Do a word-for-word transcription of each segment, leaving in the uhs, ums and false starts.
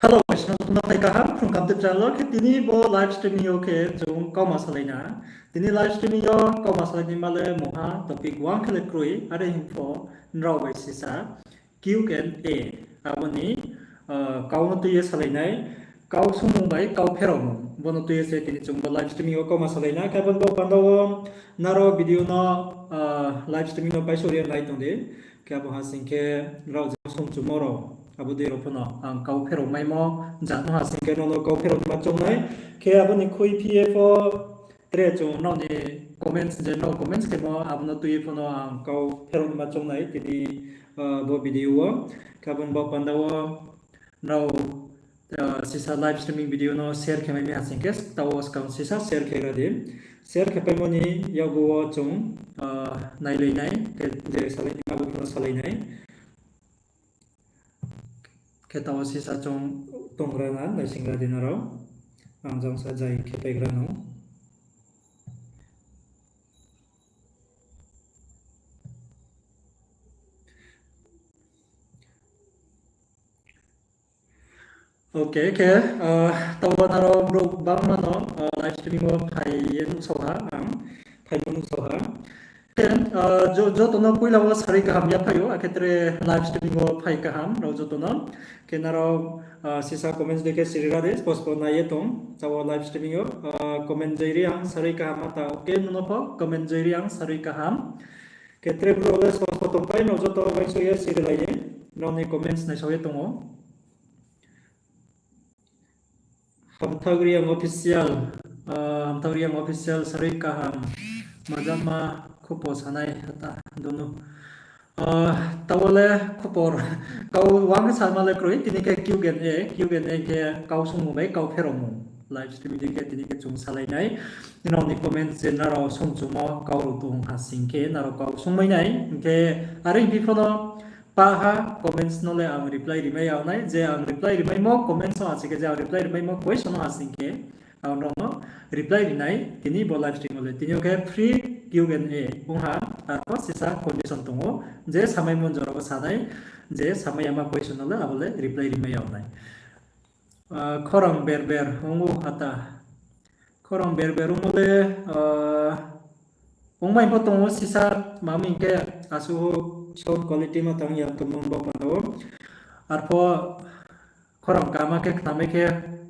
Hello, guys, nrao joto no phai kaham, Phrung Kamtip channel wo khe tini bo live streaming yo khe chung kauma salai na. Tini live streaming yo kauma salai ni ma le mungha topic wang khe le kroi, are hing pho nrao bai sisa Q and A, abo ni, kau no tui ye salai nai, kau sungmung bai kau pheraomung. Bo no tui ye se tini chung bo live streaming yo kauma salai na. Khe abo ni bo panda wo nrao video no, live streaming no paisouh ye nai tong di. Khe abo ha sing khe nrao je sungchumo rao, abo dei rao pho no ang kau pherao maimo jat no ha sing khe nrao no kau pherao ni ma choung nai. Khe abo ni khuiphi ye pho tre chung nrao ni comments, je nrao comments khemo abo no tui ye pho no ang kau pherao ni ma choung nai tini bo video wo. Khe abo ni bo panda wo nrao sisa live streaming video no share khe mai mi ha sing khe, taoh wo skang sisa share khe ra di. Share khe paimo ni yakgu wo chung nailai nai, khe je salai ni abo pho no salai nai. Khe taoh wo sisa chung tongra na naising ra di nrao. Ang jang sa jai khe paigra no. Okay, khe, taoh wo nrao brouh bangma no live streaming wo phai ye nuhsao ha, ang phaimo nuhsao ha. Khe, joto no poila wo sarui kaham ya phai ou, akhe tre live streaming wo phai kaham rao joto no. Khe nrao sisa comments dei khe siri ra di, spo spo nai ye tong, taoh wo live streaming yo comment Joy Reang sarui kaham ma ta, okay, nung no pho comment Joy Reang sarui kaham. Khe tre brouh le spo spo tongpai, nrao joto uaingsouh ye sirilai di, nrao ni comments naisao ye tong ou. Hamthagriang Official, Hamthagriang Official sarui kaham, majama khupo sanai hata dunu. Taoh wo le khupor kau wang khe sama le kroi, tini khe Q and A, Q and A khe kau sungmung bai kau pheraomung. Live streaming dei khe tini khe chung salai nai. Nrao ni comments je nrao sungchumo kau rao tong ha sing khe nrao kau sungmai nai. Hing khe are hing phi pho no pa ha comments no le ang reply rimai yag nai, je ang reply rimaimo comments no ha sing khe, je ang reply rimaimo question no ha sing khe, ang nrao no reply ri nai tini bo live stream wo le. Tini yo khe free Q and A ong ha, arpho sisa condition tong ou, je samaimo jora wo sa nai, je samai yama question no le abo le reply rimai yag nai. Khorang berber ong ou ata. Khorang berber ongmo le, ongmai pho tong ou sisa, ma hing khe asuh sound quality ma tang ya tongmo bo panda wo. Arpho khorang kaham khe khnamai khe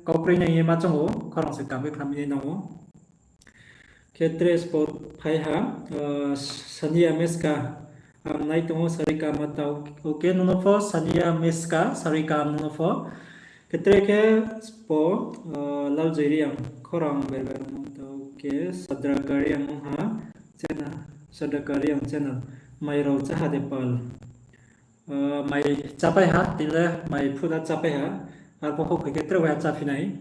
kau kroi nai ye ma choung ou, khorang se kaham khe khnamai nai nang ou. Khe tre spo phai ha, Sania Meska, ang nai tong ou sarui kaham ma ta, okay, nung no pho Sania Meska sarui kaham nung no pho. Khe tre khe spo, Lal Joy Reang, khorang berber ongmo ta, okay, Sadra Kariang ong ha, channel, Sadra Kariang channel, mai rao chá ha de pal. Mai chápai ha, tini le mai phuda chápai ha, arpho houhkhoi khe tre waiha cháphi nai.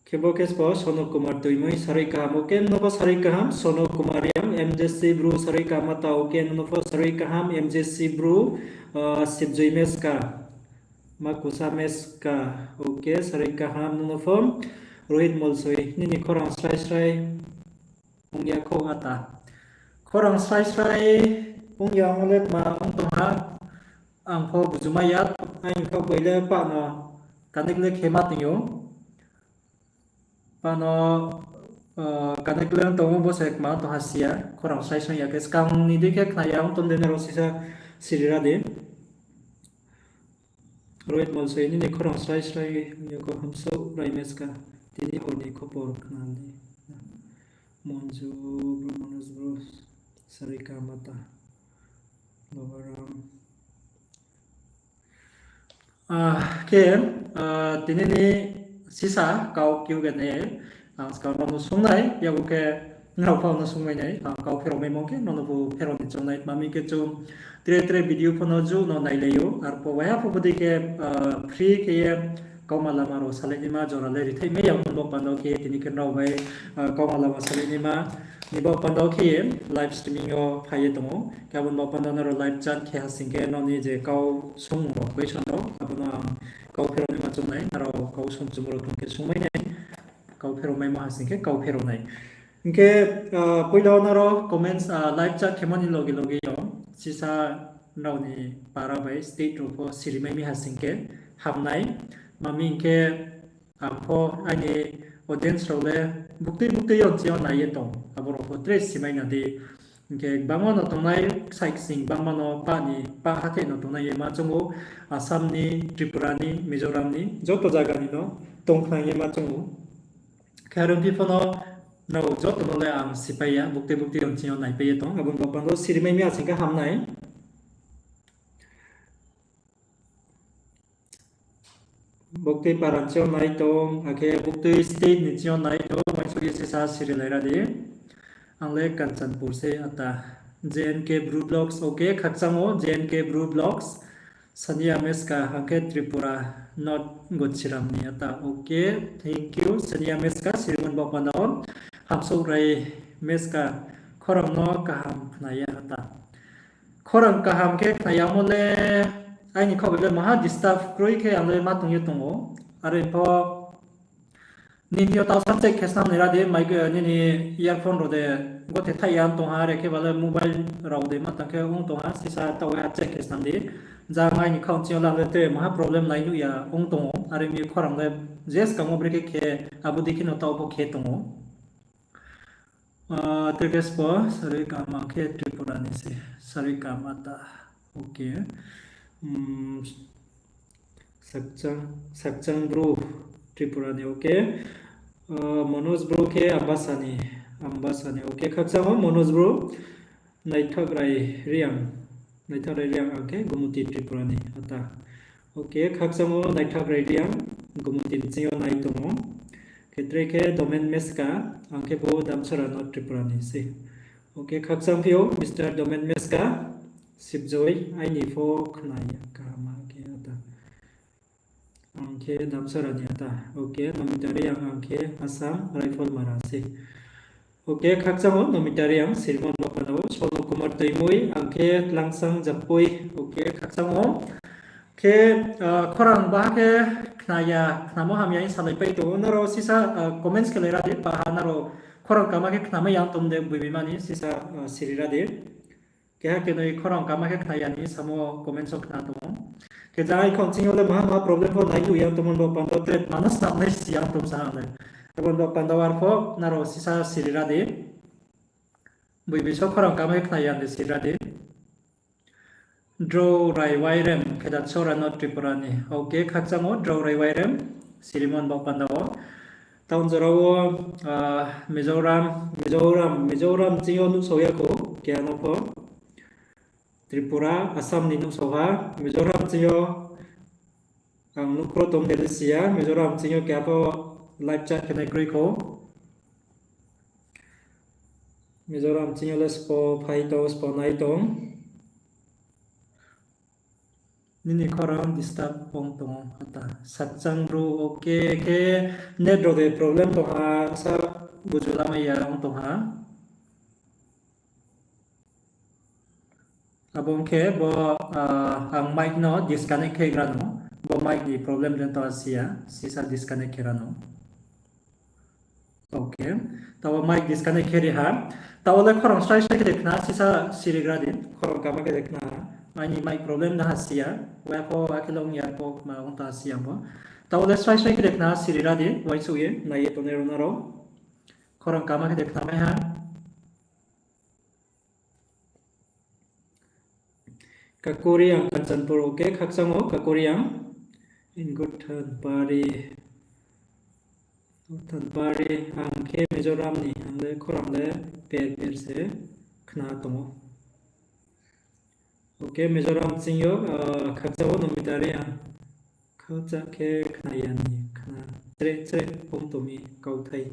Khe bo khe spo Sono Kumar Tuimui sarui kaham, okay, nung no pho sarui kaham, Sono Kumar Reang, M J C Bru sarui kaham ma ta, okay, nung no pho sarui kaham, M J C Bru, Sibjoi Meska, Makusa Meska, okay, sarui kaham nung no pho, Rohit Molsoi, nini khorang srai srai ong ya kho ata. Khorang srai srai ong ya ong le tma ong tong ha, ang pho bujumai ya, aini khaoh bai le pah no connect le khe ma tong ou. Pah no connect le tong ou, bo se kma tong ha si ya, khorang srai srai ya khe skang ni dei khe khna ya ong tong de nrao sisa siri ra di. Rohit Molsoi, nini khorang srai srai ong ya kho, hamsouh rai Meska, tini hor ni khobor khna di. Monju Bru, Manoj Bru, sarui kaham ma ta, Babaram. Khe, tini ni sisa kau Q and A, ang skang nrao no sung nai, yakgu khe nrao pho no sungmai nai, ang kau pherao maimo khe nrao no pho pherao ni choung nai, tma hing khe chung tre tre video pho no ju no nailai ou, arpho waiha pho bodei khe free khe ye kauma lama rao salai naima jora le rithaih mai ya, abo ni bo panda wo khe ye tini khe nrao bai kauma lama salai naima ni bo panda wo khe ye live streaming yo phai ye tong ou. Khe abo ni bo panda nrao live chat khe ha sing khe nrao ni je kau sungmung rao, question rao, abo no ang kau pherao naima choung nai, nrao kau sungchumo rao tong khe sungmai nai, kau pherao maimo ha sing khe kau pherao nai. Hing khe, poila wo nrao comments, live chat khemo ni loge loge yo sisa nrao ni para bai state rao pho siri mai mi ha sing khe, hamnai. Mami hing khe ang pho aini audience rao le buktui buktui yo nching yo nai ye tong. Abo rao pho tre simai na di. Hing khe gbangma no tongnai, kchai kching gbangma no pah ni, pah hathái no tongnai ye ma choung ou. Assam ni, Tripura ni, Mizoram ni, joto zaga ni no tong khnang ye ma choung ou. Khe are phi pho no nrao joto no le ang sipai ya, buktui buktui yo nching yo naipai ye tong. Abo ni baoh panda wo siri mai mi asing khe hamnai. Buktui para nching yo nai tong, akhe buktui state ni nching yo nai tong, uaingsouh ye sisa siri lai ra di. Ang le Kanchanpur se ata. J N K Bru Vlogs, okay, khakchang ou J N K Bru Vlogs. Sania Meska, ang khe Tripura, North Gochiram ni ata. Okay, thank you, Sania Meska, siri mo ni baoh panda wo. Hamsouhrai Meska, khorang no kaham khna ya ata. Khorang kaham khe khna yamo le, aini khaoh bai le maha disturb kroi khe ang le ma tong ye tong ou. Are pho nini yo tau sa check khe snam nai ra di, mic, nini earphone rao de gothe thaih ya tong ha, are khe ba le mobile rao de ma tang khe ong tong ha, sisa taoh ha check khe snam di. Jang aini khaoh nching yo le ang le tre maha problem nai nuh ya ong tong ou, are mi khorang le je skang wo brekhe khe abo dei khe no taoh pho khe tong ou. Tre khe spo, Sarikam, ang khe Tripura ni se, Sarikam ata. Okay. Sakchang, Sakchang Bru, Tripura ni, okay. Manoj Bru khe Ambasa ni, Ambasa ni, okay. Khakchang ou Manoj Bru, Naithakrai Reang, Naithakrai Reang, ang khe Gumuti, Tripura ni ata. Okay, khakchang ou Naithakrai Reang, Gumuti nching yo nai tong ou. Khe tre khe Domen Meska, ang khe bo Damsara no Tripura ni se. Okay, khakchang phi ou Mister Domen Meska, Sibjoi, aini pho khna ya kaham khe ata. Ang khe Damsara ni ata. Okay, Nomita Reang, ang khe Assam Rifle Mara se. Okay, khakchang ou Nomita Reang, siri mo ni baoh panda wo. Sonu Kumar Toimoi, ang khe Tlangsang Jampui. Okay, khakchang ou. Khe khorang baha khe khna ya, khnamo hamya hing salaipai tong ou. Nrao sisa comments khe lai ra di, baha nrao khorang kama khe khnamai ya tong de, boibima ni sisa siri ra di. Keha kenoi khorang kama khe khna ya ni samo comments wo khna tong ou. Khe jang ai khaoh nching yo le maha maha problem pho nai nuh ya tongmo ni baoh panda wo tre tma no snamnai si ya tong sa ang le. Abo ni baoh panda wo arpho nrao sisa siri ra di. Boibi so khorang kama khe khna ya de siri ra di. Drou Rai Wairem, Khedaksora no Tripura ni. Okay, khakchang ou Drou Rai Wairem, siri mo ni baoh panda wo. Taoh jora wo Mizoram, Mizoram, Mizoram nching yo nuhsao ya kho, keha no pho. Tripura, Assam ni nuhsao ha, Mizoram nching yo ang nuhkhro tong de le si ya, Mizoram nching yo keha pho live chat khe nai kroi kho. Mizoram nching yo le spo phai tong, spo nai tong. Nini khorang disturb ong tong ou ata. Sakchang Bru, okay, khe net rao de problem tong ha, sa buju lamai ya ong tong ha. Abo ong khe bo ang mic no disconnect khe gra no, bo mic ni problem den tong ha si ya, sisa disconnect khe ra no. Okay. Taoh wo mic disconnect khe ri ha. Taoh wo le khorang srai srai khe de khna, sisa siri gra di. Khorang kama khe de khna ha. Aini mic problem na ha si ya. Wa pho akhe le ong ya pho ma ong ta si ya pho. Taoh wo le srai srai khe de khna, siri ra di. Uaingsouh ye nai ye tongnai rao nrao. Khorang kama khe de khnamai ha. Kakuriang Kanchanpur, okay, khakchang ou Kakuriang. Ingkho Thanpari, Thanpari, ang khe Mizoram ni, ang le khorang le per per se khna tong ou. Okay, Mizoram nching yo khakchang ou Nomita Reang. Khakchang khe khna ya ni, khna chreh chreh ong tong mi kauthai.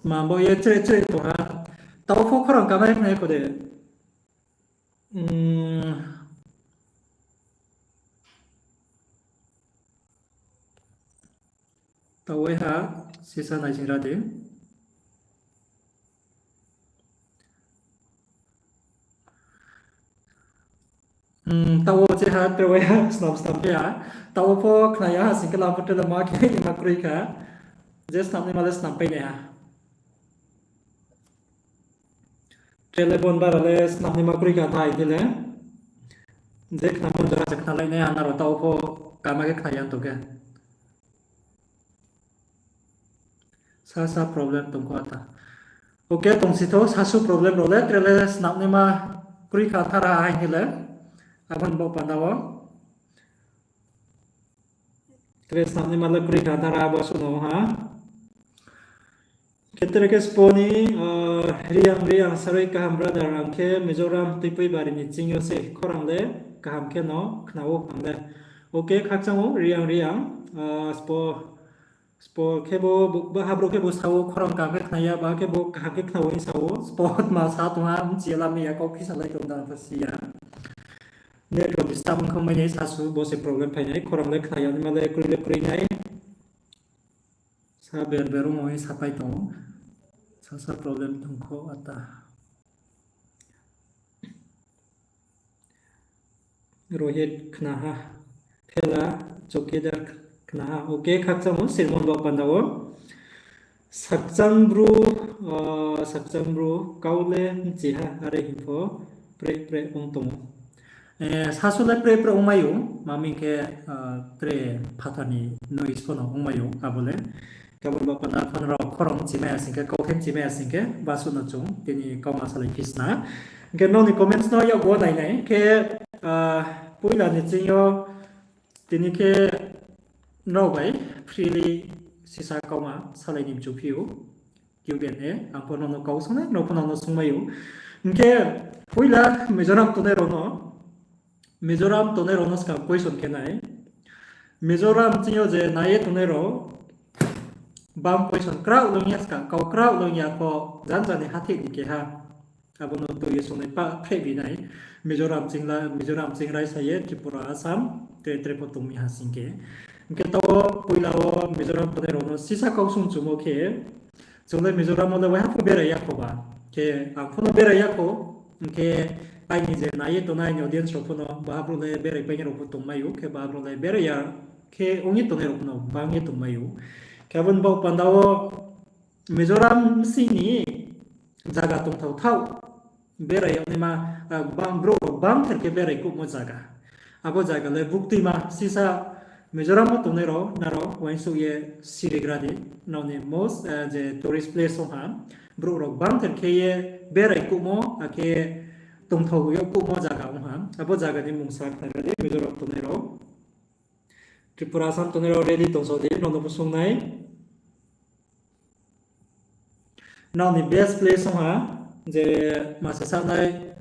Ma bo ye chreh chreh tong ha. Taoh pho khorang kama khe khna ya kho de. Taoh waiha sisa naising ra di. Taoh wo je ha tre waiha snam snam phi ha. Taoh wo pho khna ya ha sing khe lam pho tre le ma khe ni ma kroi kha. Je snam ni ma le snam pai nai ha. Tre le bon bara le snam ni ma kroi kha thai khe le. Je khnamo jora se khnalai nai, ang nrao taoh pho kama khe khna ya tong khe. Sasa problem tong kho ata. Okay, tongsi tho, sasu problem rao le, tre le snapnaima kroi kha thara haing khe le. Abo ni baoh panda wo. Tre snapnaima le kroi kha thara abo suh no ha. Khe tre khe spo ni, ah, Reang, Reang, sarui kaham brother, ang khe Mizoram Tuipuibari ni ching yo se, khorang le kaham khe no khna ou ang le. Okay, khakchang ou, Reang, Reang, ah, spo, spo khe bo, bo, bo habrouh khe bo sa ou, khorang kaham khe khna ya, ba khe bo kaham khe khna ou hing sa ou, spo tma sa tong ha, bchi ya lamai ya, kau khe salai tong da pho si ya. Net rao disturb ong kha mai nai, sasu bo se problem phai nai, khorang le khna ya naima le kroi le kroi nai. Sa ber ber ongmo hing sapai tong ou. Sasa problem tong kho ata. Rohit khna ha. Phela chowkidar khna ha. Okay, khakchang ou, sermon baoh panda wo. Sakchang bru, ah, sakchang bru, kau le bchi ha, are hing pho, pre pre ong tong ou. Eh, sasu le pre pre ongmai ou, ma hing khe, ah, tre phathar ni noise pho no ongmai ou, abo le. Khe abo ni baoh panda pho nrao khorang bchimai ya sing khe, kau khe bchimai ya sing khe, ba suh no chung tini kauma salai phi sna. Hing khe nrao ni comments no yakgu wo nai nai khe, ah, poila ni ching yo tini khe nrao bai freely sisa kauma salai ni mchu phi ou. Q and A, ang pho nrao no kau sung nai, nrao pho nrao no sungmai ou. Hing khe poila Mizoram tongnai rao no, Mizoram tongnai rao no skang question khe nai. Mizoram ching yo je nai ye tongnai rao, bang question kraoh long ya skang, kau kraoh long ya pho, janja ni hatheh ni keha. Abo no tui ye sungnai pah phrehbi nai. Mizoram ching la, Mizoram ching raisa ye Tripura, Assam, tre tre pho tong mi ha sing khe. Hing khe taoh poila wo Mizoram tongnai rao no sisa kau sung chumo khe, chung le Mizoram wo le waiha pho berai ya kho ba. Khe ang pho no berai ya kho, hing khe aini je nai ye tongnai aini audience rao pho no, baha brouh le beraipai nai rao pho tongmai ou, khe baha brouh le berai ya khe ong ye tongnai rao pho no bang ye tongmai ou. Khe abo ni baoh panda wo Mizoram bsing ni zaga tongthao thaoh, berai yag naima, ah, bang brouh rao bangther khe berai kuhmo zaga. Abo zaga le buktuima sisa Mizoram wo tongnai rao, nrao uaingsouh ye sirigra di, nrao ni most, ah, je tourist place ong ha, brouh rao bangther khe ye berai kuhmo, akhe tongthao yag kuhmo zaga ong ha. Abo zaga ni mungsa khnagra di, Mizoram tongnai rao. Tripura, Assam tongnai rao ready tongso di, nrao no pho sung nai. Nrao ni best place ong ha, je ma se sanai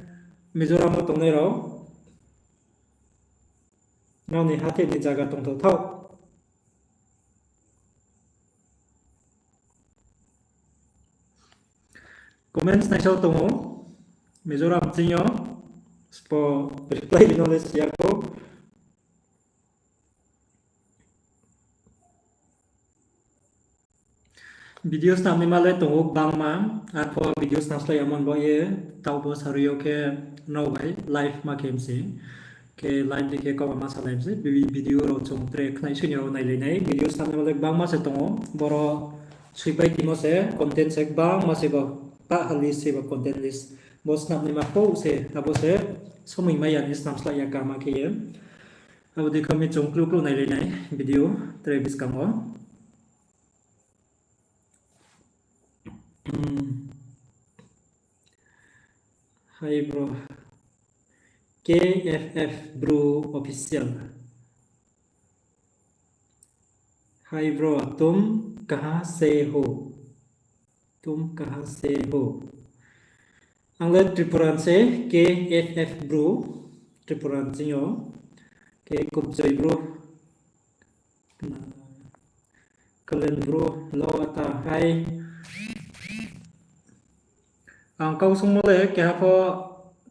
Mizoram wo tongnai rao. Nrao ni hatheh ni zaga tongthao thaoh. Comments naisao tong ou, Mizoram ching yo, spo reply rino le si ya kho. Video snamnaima le tong ou gbangma, arpho video snam slái yamo ni baoh ye, taoh bo sarui yo khe nrao bai live ma khe msing. Khe live di khe kau ma salai msing, bi-, video rao chung tre khnai soi ni rao nailai nai, video snamnaima le gbangma se tong ou, boro soipai timo se, content se gbangma se bo, pah ha list se bo content list. Bo snamnaima pho se, abo se, somoi mai ya ni snam slái ya kama khe ye. Abo dei khe mi chung kluh kluh nailai nai video, tre buskang wo. Hi bro. K F F Bru Official. Hi bro, तुम कहाँ से हो? तुम कहाँ से हो? Ang le Tripura ni se, K F F Bru, Tripura ni ching yo, khe Kupjoi Bru, Kalen Bru, lo ata hai. Ang kau sungmo le keha pho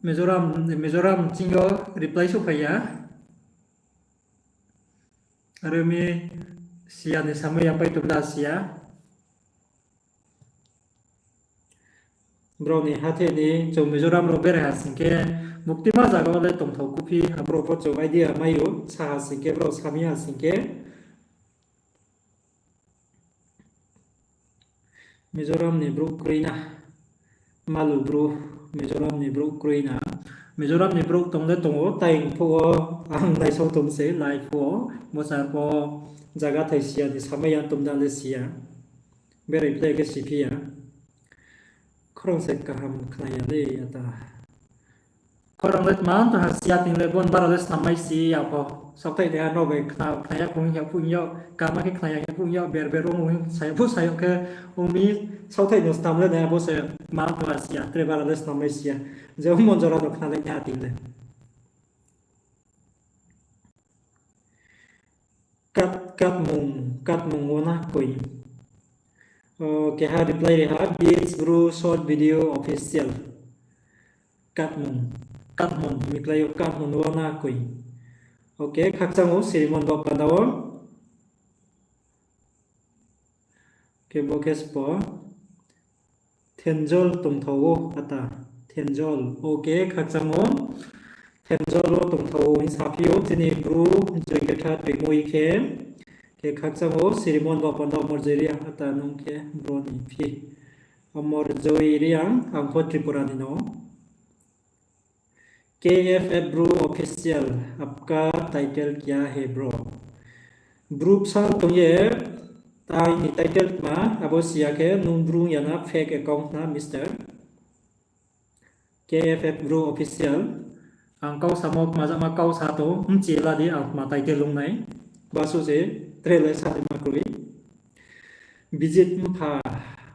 Mizoram, Mizoram ching yo reply souhphai ya. Are mi siya ni samai ya pai tong da siya. Brao ni hathe ni chung Mizoram rao berai ha sing khe, buktima zaga wo le tongthao kuphi, abo rao pho chung idea mai ou, sa ha sing khe, brao sami ha sing khe. Mizoram ni brouh kroi na. Malu bru, Mizoram ni brouh kroi na. Mizoram ni brouh tong le tong ou, tai phuh wo ang naisao tong se live wo, bo sa pho zaga thai si ya ni samai ya tong da le si ya. Berai play khe si phi ya. Khorang se kaham khna ya le ata. Khorang le tma tong ha si ya ting le bon bara le snam mai si ya pho. Saohthaih naiha no bai khna, khna ya phuh ya phuh ya, kama khe khna ya phuh ya, ber ber ong sa ya phuh sa ya khe ong mi, saohthaih no snam le nai abo se tma tong ha si ya, tre bara le snam mai si ya. Je ong mon jora no khna le naiha ting le. Kat, katmung, katmung wo na koi. O, keha reply ri ha, Beats Bru Short Video Official. Katmung, katmung, hingmi klái ou, katmung wo na koi. Okay, khakchang ou, Sirimon bo panda wo. Khe bo khe spo. Thenjol tongthao ou, ata. Thenjol. Okay, khakchang ou. Thenjol wo tongthao ou hing saphi ou, chini Bru Joy Betha toimoi khe. Khe khakchang ou, Sirimon bo panda wo Morjoi Reang, ata nung khe bro ni phi. Morjoi Reang, ang pho Tripura ni no. K F F Bru Official, आपका title क्या है bro? Bru bsa tong ye, aini title tma, abo si ya khe, nung Bru ya na fake account na, mister? K F F Bru Official, ang kau samo kmajama kau sa tong, mchi la di ang tma title ong nai. Basuh se, tre le sa di ma kroi. Bijit Mpha,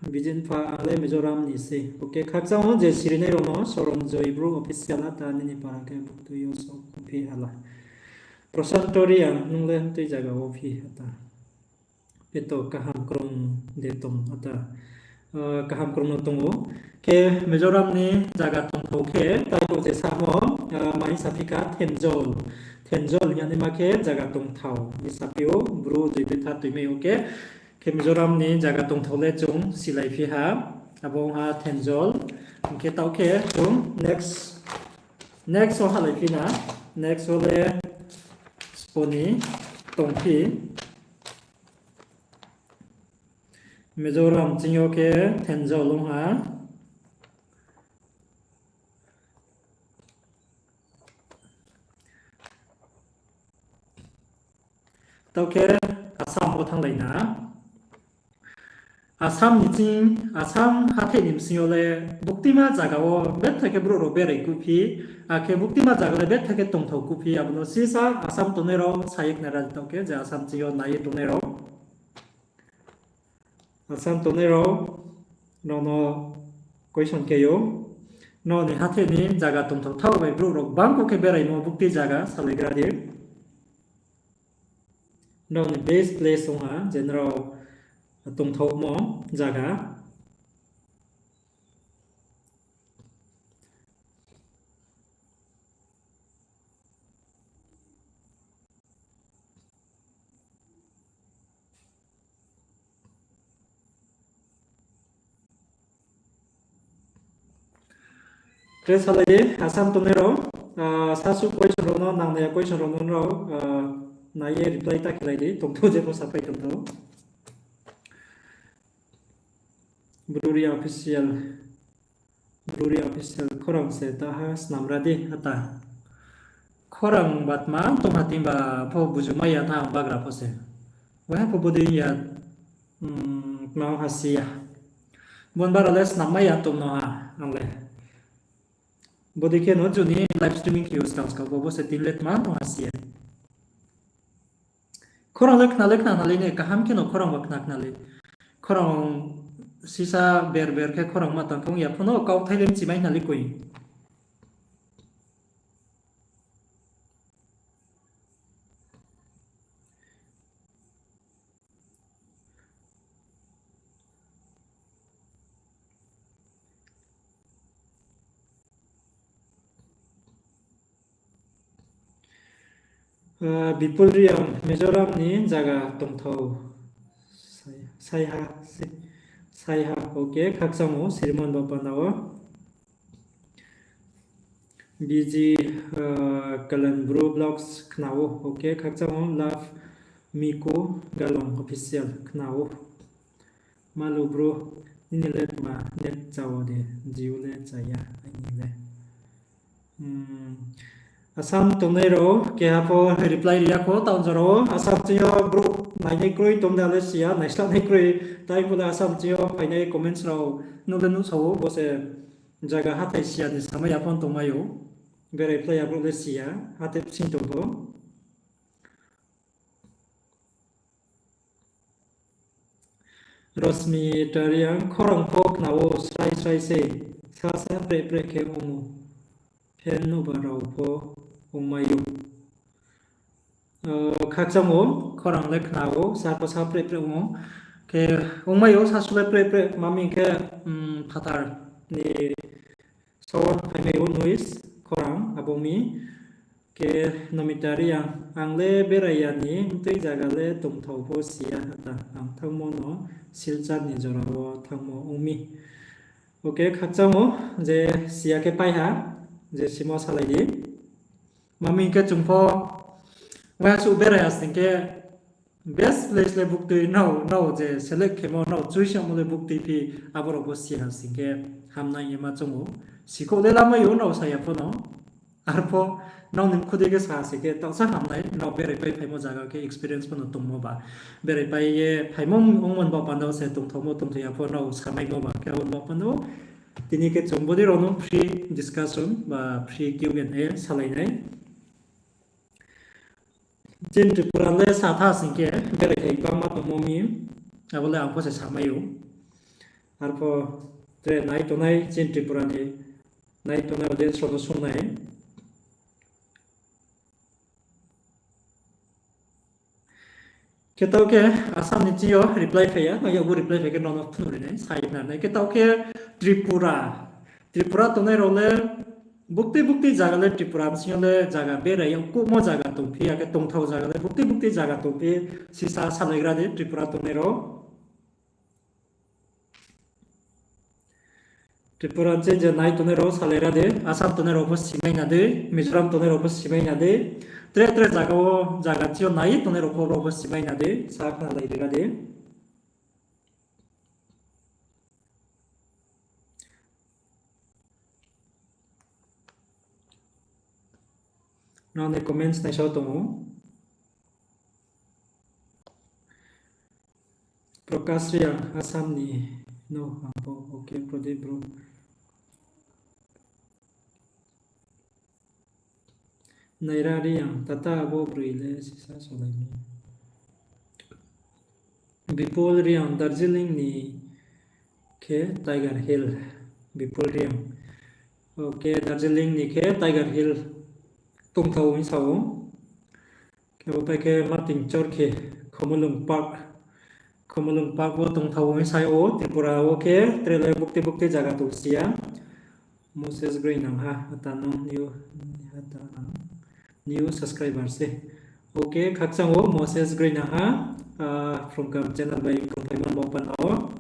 Bijit Mpha, ang le Mizoram ni se. Okay, khakchang ou je sirinai rao no, Soron Joy Bru Official ata nini para khe buktui yo so phi hala. Prosanto Reang, nung le tui zaga wo phi ata. Peto kaham krung de tong ata. Ah, kaham krung no tong ou. Khe Mizoram ni zaga tongthao khe, taibo je samo, ah, mai saphi kha Thenjol. Thenjol hing ya naima khe zaga tongthao hing saphi ou, Bru Joy Betha toimai ou khe. Khe Mizoram ni zaga tongthao le chung silai phi ha. Abo ong ha Thenjol. Hing khe taoh khe chung next, next wo halai phi na. Next wo le spo ni tong phi. Mizoram ching yo khe Thenjol ong ha. Taoh khe Assam wo thannglai na. Assam ni ching, Assam hathái ni bsing yo le buktima zaga wo betha khe brouh rao berai kuh phi, akhe buktima zaga le betha khe tongthao kuh phi, abo no sisa Assam tongnai rao sa ye khna ra di taoh khe je Assam ching yo nai ye tongnai rao. Assam tongnai rao, nrao no question khe ou. Nrao ni hathái ni zaga tongthao thaoh bai brouh rao bangkuh khe beraimo bukti zaga salaigra di. Nrao ni best place ong ha, je nrao tongthaomo zaga. Tre salai di, Assam tongnai rao, ah, sasu question rao no, nangnai ya question rao no nrao, ah, nai ye reply ta khelai di, tongthou jepho sapai tongthou. Bru Reang Official, Bru Reang Official, khorang se ta ha snamra di, ata. Khorang ba tma tong ha ting ba pho bujumai ya tha ang bagra pho se. Waiha pho bodei ya, mm, tma ha si ya. Bon bara le snammai ya tong no ha, ang le. Bodei khe no juni live streaming khe use skang skang bo, bo se tin le tma tong ha si ya. Khorang le khna le khna nalai ne, kaham khe no khorang ba khna khna le. Khorang sisa ber ber khe khorang ma tang khe ong ya pho no kauthai le mchimai nalai koi. Ah, Bipul Reang, Mizoram ni zaga tongthao. Sai-, Saiha, se-, Saiha, okay, khakchang ou, Srimon Bapanda wo. B G, ah, Kalan Bru Vlogs khna ou, okay, khakchang ou, Love Miku Galong Official khna ou. Malu bro, nini le tma net chao de, Jio le chaya, aini le. Assam tongnai rao keha pho reply ri ya kho, taoh jora wo Assam ching yo brouh nainai kroi tong da le si ya, naislanai kroi, tai bo le Assam ching yo phainai comments rao nuh le nuhsao ou, bo se zaga hathái si ya ni samai ya pho tongmai ou, berai phlai ya brouh le si ya, hathái bsing tong pho. Rosmi Tariang, khorang pho khna ou, srai srai se, sa sa preh preh khe ong ou, phen nuhba rao pho ongmai ou. Khakchang ou, khorang le khna ou, sa pho sa preh preh ong ou. Khe ongmai ou, sa su le preh preh, ma mi khe, phathar ni sound phaimai ou, noise, khorang, abo mi. Khe Nomita Reang, ang le berai ya ni, mtui zaga le tongthao pho si ya, ata ang thanngmo no Silchar ni jora wo thanngmo ong mi. Okay, khakchang ou, je si ya khe pai ha, je simo salai di. Ma mi hing khe chung pho, waiha suh berai ya sing khe, best place le buktui nrao, nrao je select khemo, nrao choice yagmo le buktui phi, abo rao pho si ha sing khe, hamnai ye ma choung ou. Sikhouh le lamai ou, nrao sa ya pho no. Arpho, nrao ni mkhu dei khe sa sing khe, taohsa hamnai, nrao berai pai phaimo zaga khe experience pho no tongmo ba. Berai pai ye phaimo ongmo ni baoh panda wo se tongthaomo tongthai ya pho nrao samaimo ba khe abo ni baoh panda wo. Tini khe chung bodei rao no free discussion ba free Q and A salai nai. Chini Tripura le sa tha sing khe berai thai bangma tongmo mi, abo le ang pho se samai ou. Arpho tre nai tongnai chini Tripura ni nai tongnai audience rao no sung nai. Khe taoh khe Assam ni ching yo reply phai ya, nang yakgu reply phai khe nono phnuh ri nai, sai khna nai. Khe taoh khe Tripura, Tripura tongnai rao le buktui buktui zaga le Tripura bsing yo le zaga berai yag kuhmo zaga tongphi, akhe tongthao zaga le buktui buktui zaga tongphi, sisa salaigra di Tripura tongnai rao. Tripura ching je nai tongnai rao salaigra di, Assam tongnai rao pho simai na di, Mizoram tongnai rao pho simai na di, tre tre zaga wo, zaga ching yo nai tongnai rao pho, rao pho simai na di, sa khnalai rigra di. Nrao ni comments naisao tong ou. Prakash Reang, Assam ni no ang pho, okay, Prodip bro. Naira Reang, tata abo broi le sisa solai mi. Bipul Reang, Darjeeling ni khe Tiger Hill. Bipul Reang. Okay, Darjeeling ni khe Tiger Hill tongthao hing sa ou. Khe bo pai khe Martin Chorkhi, Khumulwng Park. Khumulwng Park wo tongthao hing sa ou, Tripura wo khe tre le buktui buktui zaga tong si ya. Moses Groinangha, ata nung new, ata ang new subscriber se. Okay, khakchang ou Moses Groinangha, ah, Phrungkam channel bai tongphaimo ni baoh panda wo.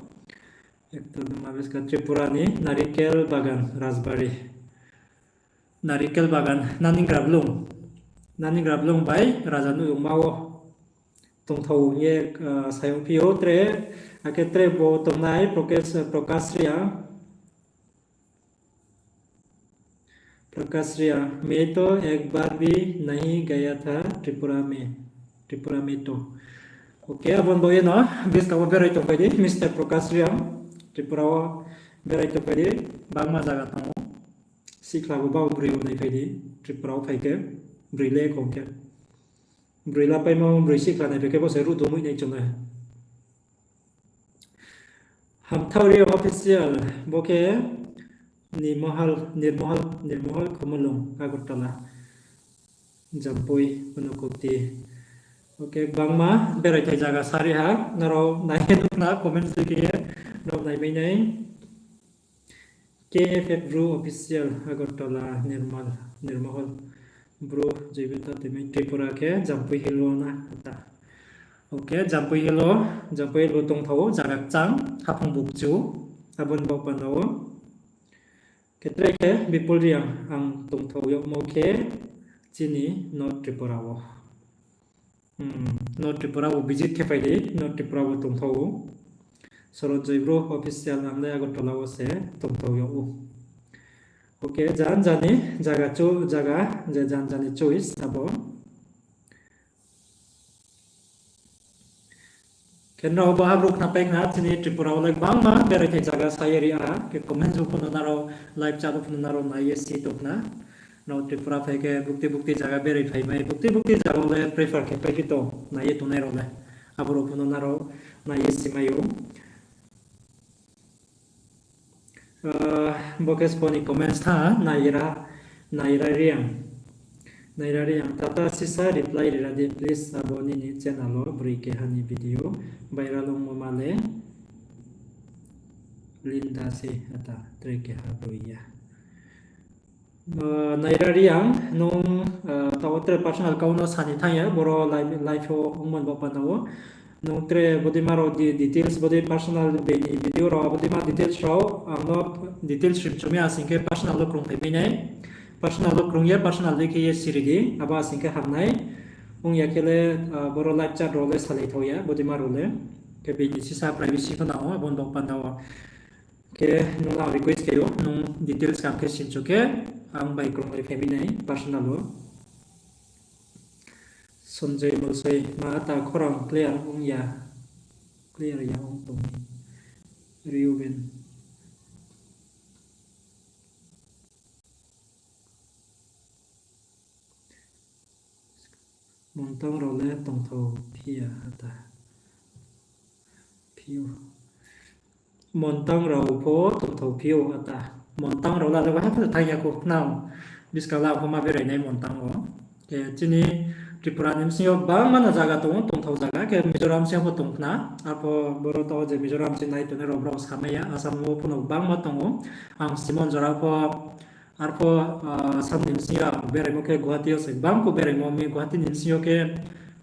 Ekta duma beska Tripura ni narikel bagan Rajbari. Narikel bagan, nani grablung. Nani grablung bai Raja Nuhyungma wo tongthao ye, ah, sayong phi ou tre, akhe tre bo tongnai Prakash, Prakash Reang. Prakash Reang, मैं तो एक बार भी नहीं गया था त्रिपुरा में, त्रिपुरा में तो। Okay, abo ni baoh ye no, buskang wo berai tongphai di, Mister Prakash Reang, Tripura wo berai tongphai di, bangma zaga tong ou. Sikhla bo bau broi wo naiphai di, Tripura wo phai khe, broi le kong khe. Broi la paimo, broi sikhla naiphai khe bo se ruh tongmoi nai chung le. Hamthao Reang Official, bo khe Nirmohal, Nirmohal, Nirmohal Khumulwng, Agartala, Jampui, Unakoti. Okay, bangma berai thai zaga sari ha, nrao nai ye nuh khna comments dei khe ye, nrao naimai nai. K F F Bru Official, Agartala, Nirmal, Nirmohal, Bru, Joybita, tini Tripura khe Jampui Hill wo na, ata. Okay, Jampui Hill wo, Jampui Hill wo tongthao, zaga kchang, haphung bukchu, abo ni baoh panda wo. Khe tre khe Bipul Reang, ang tongthao yagmo khe chini North Tripura wo. North Tripura wo visit khe phai di, North Tripura wo tongthao ou. Sorot Joy Bru Official, ang le Agartala wo se tongthao yag ou. Okay, jan jani zaga chu, zaga, je jan jani choice abo. Khe nrao bo habrouh khnapai khna, chini Tripura wo le gbangma berai thai zaga sa ye ri ha, khe comment wo pho no nrao live chat wo pho no nrao nai ye si tong khna. Nrao Tripura phai khe bukti bukti zaga berai phai mai, bukti bukti zaga wo le prefer khe paiphi tong, nai ye tongnai rao le. Abo rao pho no nrao nai ye si mai ou. Bo khe spo ni comments tha, Naira, Naira Reang. Naira Reang, tata sisa reply ri ra di, please, abo nini channel wo broi keha ni video viral ongmo ma le Linda se, ata, tre keha broi ya. Naira Reang, nung, taoh tre personal kau no sa ni thanng ya, boro live, live wo ongmo ni baoh panda wo. Nung tre bodeima rao di-, details, bodei personal bini video rao, bodeima details rao, ang no details sim chumi asing khe personal wo krungphai mai nai. Personal wo krung ye, personal dei khe ye siri di, abo asing khe ham nai. Ong ya khe le, boro live chat rao le salai thao ya, bodeima rao le. Khe bini sisa privacy pho nang ou, abo ni baoh panda wo. Khe nung ang request khe ou, nung details kam khe sinchu khe, ang bai krunglai phai mi nai personal wo. Sanjay Molsoi, ma ta khorang clear ong ya, clear ya ong tong mi. Reuben. Montang rao le tongthao phi ya ata. Phi ou. Montang rao pho tongthao phi ou ata. Montang rao la le waha pho thanng ya kho khna. Buskang la pho ma berai nai Montang wo. Khe chini Tripura ni bsing yo gbangma no zaga tong ou, tongthao zaga, khe Mizoram sing yo pho tong khna. Arpho boro taoh je Mizoram se nai tongnai rao brao samai ya, Assam wo pho no gbangma tong ou. Ang Simon jora pho, arpho, Assam ni bsing yo beraimo khe Guwahati yo se gbang pho beraimo mi, Guwahati ni bsing yo khe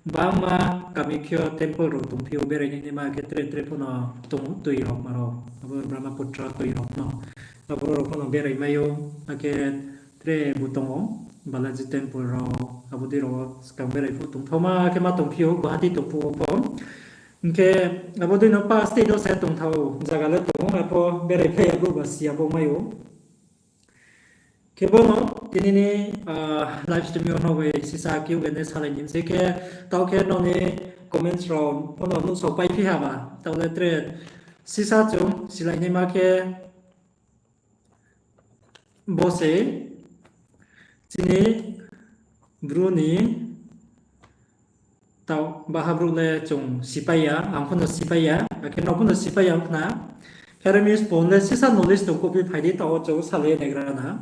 gbangma Kamakhya temple rao tongphi ou, berai naima khe tre tre pho no tong ou, tui rao ma rao, abo Brahmaputra tui rao no. Abo rao pho no berai mai ou, akhe tre bu tong ou, Balaji temple rao, abo dei rao skang berai phuh tongthaoma khe ma tongphi ou, Guwahati tongphuh wo pho. Hing khe abo dei no pa state wo se tongthao zaga le tong ou, arpho berai phai ya brouh ba si ya bo mai ou. Khe bo no tini ni live stream yo no bai sisa Q and A salai ni se khe, taoh khe nrao ni comments rao pho no nuhsao paiphi ha ba, taoh le tre sisa chung silai naima khe bo se chini Bru ni taoh baha brouh le chung sipai ya, ang pho no sipai ya, akhe nrao pho no sipai ya ong khna. Khe are mi spo le sisa knowledge tong kouhphi phai di, taoh wo chung salai ye naigra na.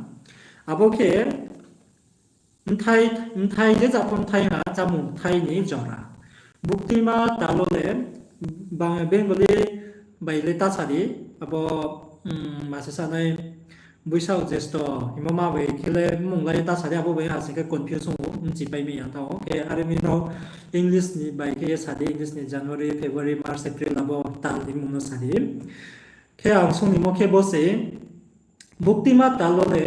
Abo khe bthai, bthai je jat pho bthai ha, chámung bthai ni jora. Buktima talo le, Bengali bai le ta sa di, abo, ma se sa nai, Boisak Jesto himo ma bai khe le mmung lai ta sa di, abo bai ha sing khe confuse ong ou, bchipai mi ya tha ou. Khe are mi nrao English ni bai khe ye sa di, English ni January, February, March, April abo tal ni mmung no sa di. Khe ang sung nimo khe bo se, buktima tal wo le,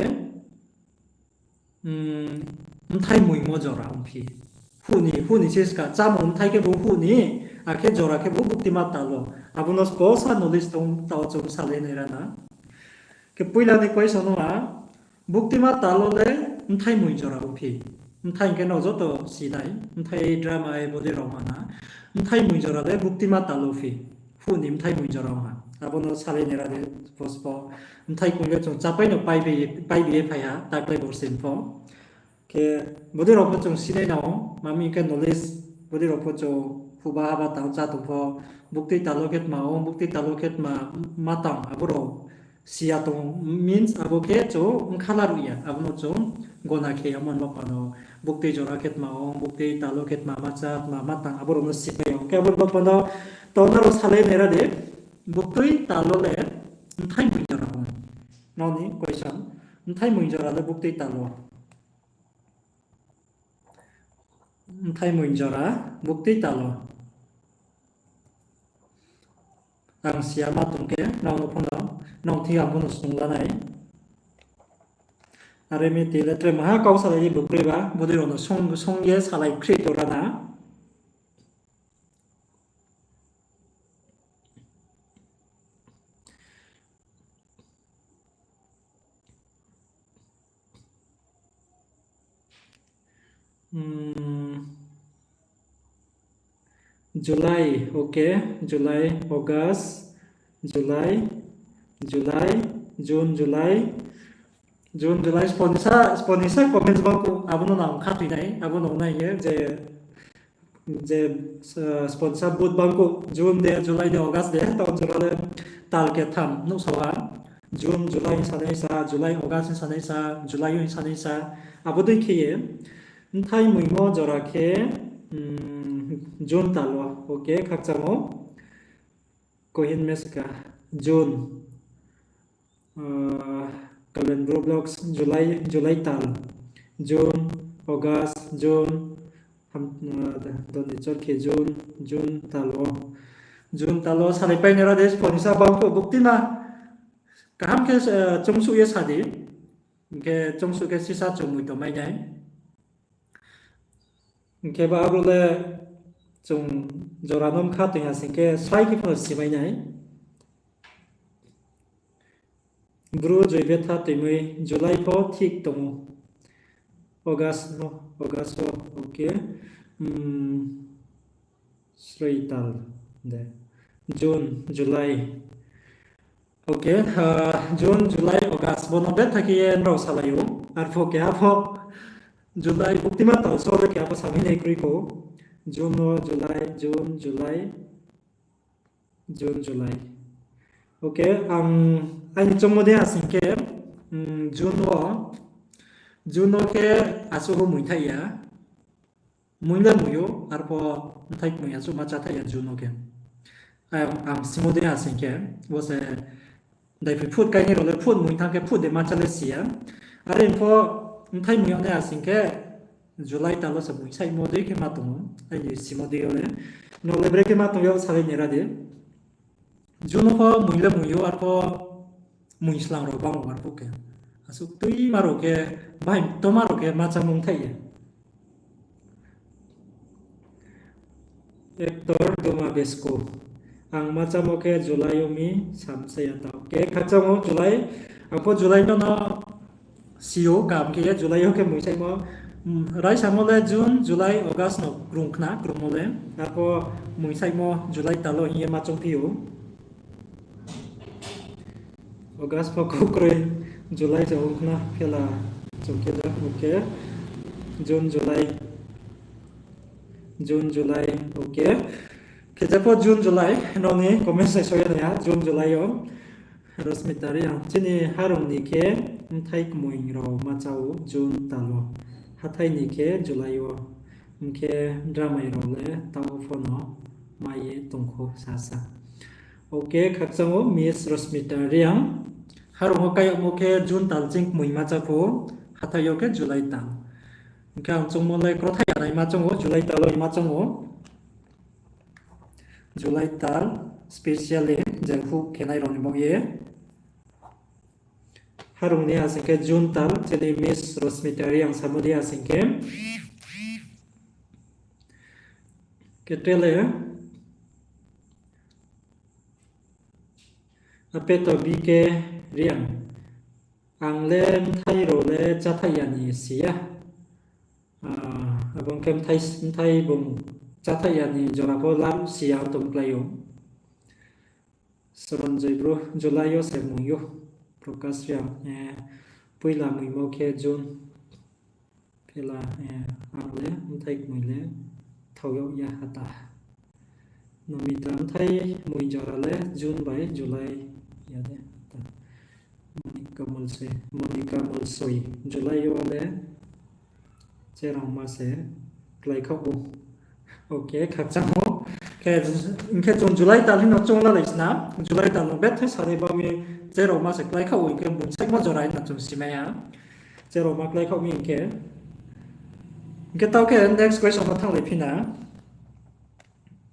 bthai muimo jora ongphi. Huh ni, huh ni se ska, chámung bthai khe bo huh ni, akhe jora khe bo buktima tal wo. Abo no spo sa knowledge tong, taoh chung salai naigra na. Khe poila ni question no ha, buktima tal wo le bthai mui jora ongphi. Bthai hing khe nrao joto si nai, bthai drama e bodei rao ma na. Bthai mui jora le buktima tal wo phi. Huh ni bthai mui jora ong ha. Abo no salai naigra de, spo spo. Bthai kung le chung chápai no paibi ye phai ha, taklai borsi pho. Khe bodei rao pho chung sinai nang ou, ma mi hing khe knowledge, bodei rao pho chung huhba haba tang chá tong pho, buktui tal wo khe tma ong, buktui tal wo khe tma ma tang, abo rao si ya tong, means abo khe chung bkha laruh ya, abo no chung gona khe ya mon ba pha no, buktui jora khe tma ong, buktui tal wo khe tma ma chá, tma ma tang, abo rao no sipai ya. Khe abo ni baoh panda, taoh nrao salai naigra de, buktui tal wo le bthai mui jora ong. Nrao ni question, bthai mui jora le buktui tal wo. Bthai mui jora, buktui tal wo. Ang si ya ma tong khe, nrao no pho no, nrao thing ang pho no sung la nai. Are mi ti le tre maha kau salai ye bukroi ba, bodei rao no sung, sung ye salai khrih to ra na. Hmm, July, okay, July, August, July, July, June, July, June, July, sponsor, sponsor comments bangkuh, abo no nang khathoi nai, abo no nai ye, je, je, uh, sponsor vote bangkuh, June de, July de, August de, taoh jora le tal ketham nuhsao ha. June, July hing sanai sa, July, August hing sanai sa, July hing sanai sa, abo dei khe ye, bthai muimo jora khe, hmm, June tal wo, okay, khakchang ou. Kohin Meska, June. Ah, Kalen Bru Vlogs, July, July tal. June, August, June, ham, ah, Doni Chorkhi, June, June tal wo. June tal wo salaipai nai ra de, sponsor bangkuh bukti na. Kaham khe, eh, choungsuh ye sa di. Hing khe choungsuh khe sisa chumui tongmai nai. Hing khe ba abo le chung jora no mkha toing ha sing khe srai khe phano simai nai. Bru joi betha toimoi July pho thik tong ou. August no, August wo, okay. Hmm, sroi tal de. June, July. Okay, ah, June, July, August, bo no betha khe ye nrao salai ou. Arpho keha pho July, buktima tal so le keha pho samai nai kroi kho. June wo, July, June, July, June, July. Okay, ang aini choungmo dei ha sing khe, mm, June wo, June wo khe asuh pho mui thaih ya. Mui le mui ou, arpho bthai kmoi asuh ma chá thaih ya June wo khe. Ang, ang simo dei ha sing khe, bo se daiphi phut kainai rao le phut mui thanng khe phut de ma chá le si ya. Are pho bthai mui yag nai ha sing khe July tal wo se mui saihmo dei khe ma tong ou, aini simo dei yo le. Nrao le brekhe ma tong yag salai nai ra di. June wo pho mui le mui ou, arpho mui slang rao bang ou arphuh khe. Asuh tuima rao khe, bahai toma rao khe ma chámung thaih ya. Actor Doma Besko. Ang ma chámo khe July yo mi samsa ya tao. Khe khakchang ou July, ang pho July no no si ou, kaham khe ye July yo khe mui saihmo. Mm, raisamo le June, July, August no krung khna, krungmo le. Arpho mui saihmo July tal wo hing ye ma choungphi ou. August pho kau kroi, July se ong khna, phela chung khe da, okay. June, July. June, July, okay. Khe jepho June, July, nrao ni comment section yo nai ha, June, July yo. Rosmita Reang, chini harong ni khe bthai kmoi rao ma chá ou June tal wo. Hathái ni khe July wo. Hing khe dramai rao le taoh pho no mai ye tong kho sasa. Okay, khakchang ou Miss Rosmita Reang. Harong wo kai yagmo khe June tal ching kmoi ma chá pho, hathái yo khe July tal. Hing khe ang choungmo le krothai ya nai ma choung ou, July tal wo ma choung ou. July tal, specially je huh khenai rao ni baoh ye. Harong ni ha sing khe June tal, chini Miss Rosmita Reang samo dei ha sing khe. Khe tre le, apeto B K Reang. Ang le bthai rao le cháthaih ya ni si ya. Ah, abo ong khe bthai, bthai bung cháthaih ya ni jora pho laruh si ya tong klái ou. Soron Joy Bru, July yo se mui ou. Prakash Reang, eh, poila muimo khe June. Phela, eh, ang le bthai kmoi le thao yag ya hata. Nomita bthai mui jora le June bai July ya de hata. Monica Molsoi, Monica Molsoi, July yo le cherao ma se klái khaoh ou. Okay, khakchang ou. Khe, hing khe chung July tal hing no choung lalai sna, July tal no betha sari ba mi cherao ma se klái khaoh ou, hing khe bung saihmo jora hing no chung simai ya. Cherao ma klái khaoh mi hing khe. Hing khe taoh khe next question no thannglai phi na.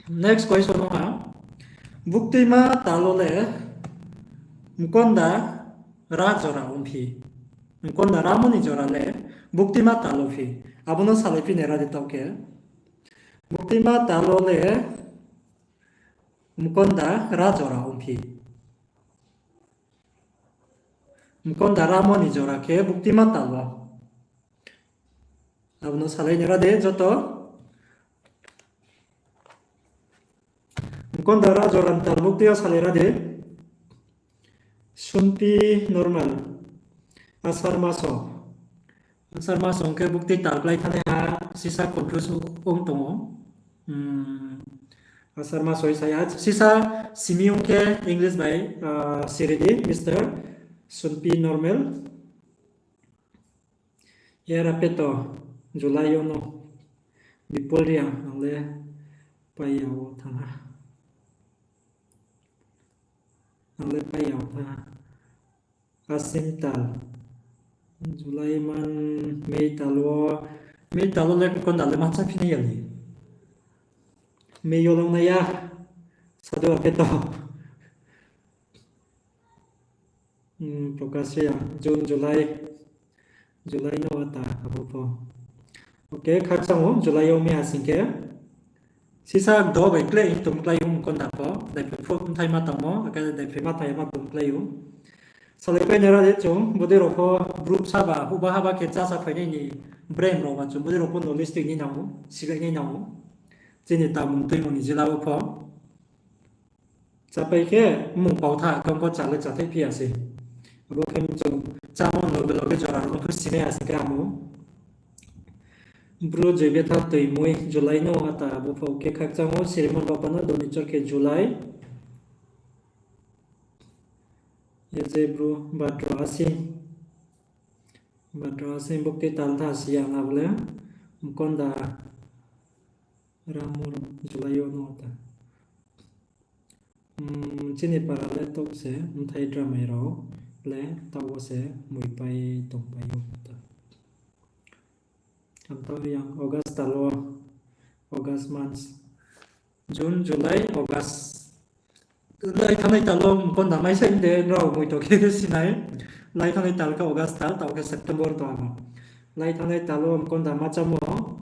Next question no ha, buktima tal wo le mkonda ra jora ongphi. Mkonda ramo ni jora le buktima tal wo phi. Abo no salai phi nai ra di taoh khe. Buktima tal wo le mkonda ra jora ongphi. Mkonda ramo ni jora khe buktima tal wo. no salai nai ra de joto. Mkonda Rajo Ramtal buktui yo salai ra de. Sunpi Normal. Asar maso. Asar maso ong khe buktui tal klái thanngnaiha sisa confuse ong tong ou. Asar maso sa ya. Sisa simi ong khe English bai siri di, Mister Sunpi Normal. Era peto, July yo no. Bipul Reang, ang le pai ya wo thanng ha. Ang le pai ya wo thanng ha. Asim tal. July man, May tal wo. May tal wo le konda le ma cháphi nai ya le. May yo longnai ya. Sadu apeto. Prokash Reang, June, July. July no ata abo pho. Okay, khakchang ou, July yo mi ha sing khe. Sisa do bai klái hing tong klái ou mkonda pho, daiphroi pho mthai ma tangmo, akhe daiphroi ma thai ma tong klái ou. Salaipai nai ra de chung, bodei rao pho group saba, huba haba khe chá sa phainai ni brem rao ba chung, bodei rao pho knowledge tui nai nang ou, silai nai nang ou. Chini tamung tuimung ni jila wo pho. Chápai khe mmung pau tha, khe ong kho chá le cháthaih phi ya se. Abo khe chung chámo loge loge jora rao no pho sinai ya se khe amo. Bru Joibetha Toimoi, July no ata abo pho khe khakchang ou, Srimon Bapa no Donichor khe July. Ye je bru Badro Asing. Badro Asing buktui tal tha si ya na bo le. Mkonda Ramur July yo no ta. Chini para le taoh se mthai dramai rao le taoh wo se muipai tongpai ou ta. Ang taoh ri ang August tal wo, August month, June, July, August. Lai thanngnai tal wo mkonda mai sai de nrao mui to khe sinai. Lai thanngnai tal khe August tal, taoh khe September tong amo. Lai thanngnai tal wo mkonda ma chámo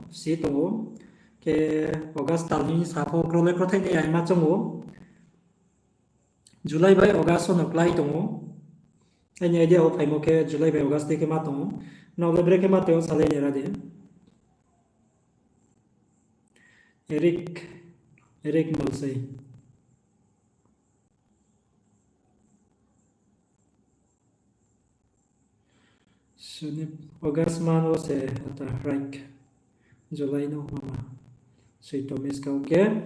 si tong ou. Khe August tal ni sa pho kro le kro thai nai ya ma chong ou. July bai August wo no klái tong ou. Aini idea wo phaimo khe July bai August dei khe ma tong ou. Nrao le brekhe ma tong ou salai nai ra di. Eric, Eric Molsei. Sini August month wo se ata raik. July no mama. Soi to miss kau khe.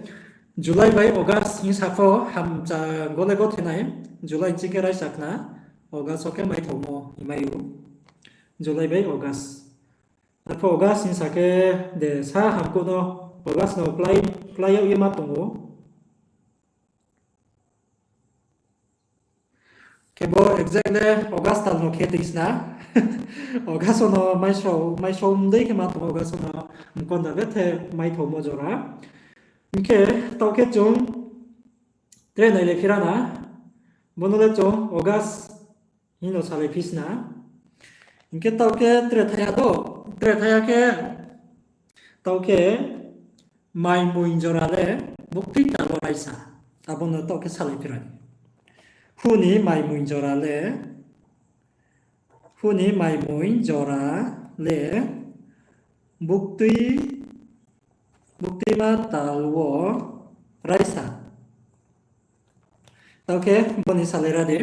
July bai August hing sa pho hamcha gole gothe nai. July ching khe raisa khna. August wo khe maithaomo himai ou. July bai August. Arphuh August hing sa khe de sa hamkuh no August no klái, klái yag ye ma tong ou. Khebo exact le August tal no khe tui sna. August no maisao, maisao mdei khe ma tong ou August no mkonda bethe maithaomo jora. Hing khe taoh khe chung tre nai le phira na. Bono le chung August hing no salai phi sna. Hing khe taoh khe tre thaiha do, tre thaiha khe taoh khe mai moing jora le buktui tal wo raisa. Abo no taoh khe salai phira di. Hu ni mai moing jora le, hu ni mai moing jora le buktui, buktuima tal wo raisa. Taoh khe bo ni salai ra di.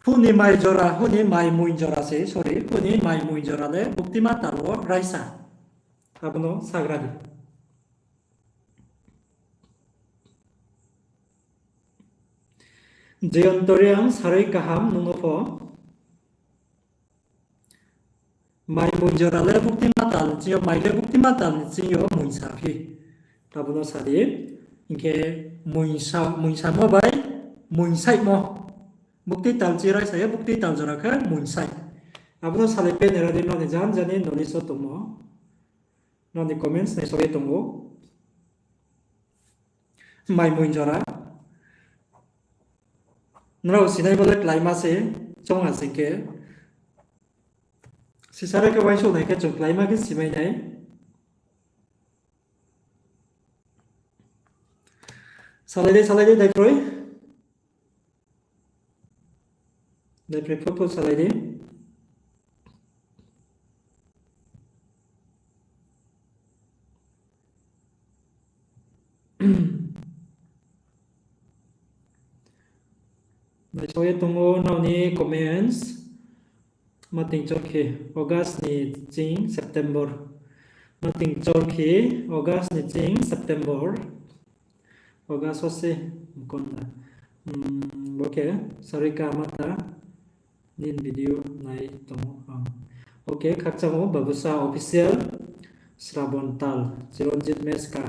Hu ni mai jora, hu ni mai moing jora se, sorry, hu ni mai moing jora le buktuima tal wo raisa. Abo no sagra di. Jayanta Reang, sarui kaham nung no pho. Mai moing jora le buktuima tal ni ching yo, mai le buktuima tal ni ching yo moing sa phi. Abo no sa di. Hing khe moing sa, moing samo bai moing saihmo. Buktui tal ching raisa ye buktui tal jora khe moing sai. Abo no salai phi nai ra di, nrao ni jan jani knowledge wo tongmo. Nrao ni comments naisao ye tong ou. Mai moing jora. Nrao sinai bo le kláima se, choung ha sing khe. Sisare khe uaingsouh nai khe chung kláima khe simai nai. Salai di, salai di, daiproi. Daiproi pho pho salai di. Naisaoh ye tong ou nrao ni comments. Mating chorkhi, August ni ching September. Mating chorkhi, August ni ching September. August wo se mkon da. Bo khe Sarika Mata, nini video nai tong ou ang. Okay, khakchang ou Babusa Official, Srabon tal, Chiranjit Meska.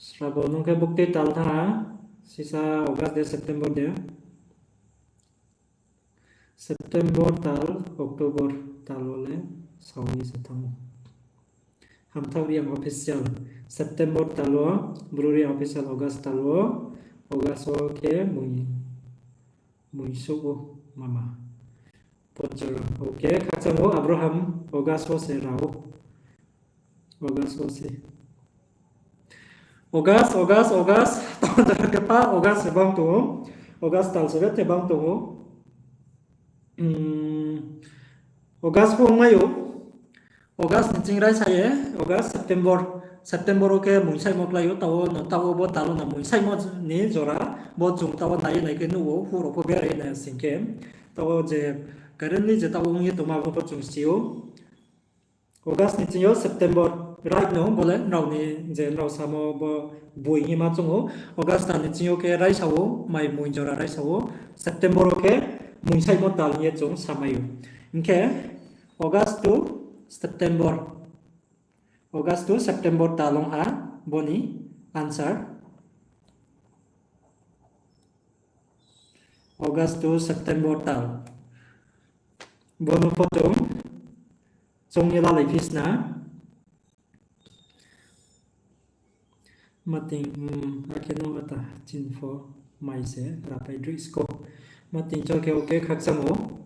Srabon nung khe buktui tal tha, sisa August de, September de. September tal, October tal wo le sao ye se thanng ou. Hamthaoh Reang Official, September tal wo, Bru Reang Official, August tal wo, August wo khe mui, mui souh ou mama. Pojora, okay, khakchang ou Abraham, August wo se rao. August wo se. August, August, August, tao jora khe pa August se bang tong ou. August tal se bethe bang tong ou. August pho ongmai ou. August ni ching raisa ye, August, September, September wo khe mungsaihmo klái ou, tao no, tao bo tal wo no mungsaihmo ni jora, bo chung tao nai ye nai khe nuh ou, hur rao pho berai nai sing khe, tao je currently je tao ong ye tongma bo pho chung si ou. August ni ching yo September, right now, bo le nrao ni je nrao samo bo boi hima choung ou, August tal ni ching yo khe raisa ou, mai mui jora raisa ou, September wo khe mungsaihmo tal hing ye chung samai ou. Hing khe August to September, August to September tal ong ha bo ni answer. August to September tal. Bo no pho chung, chung ye lalai phi sna. Mating, akhe no ata chin pho mai se rapai droi sko. Mating chorkhi, okay, khakchang ou.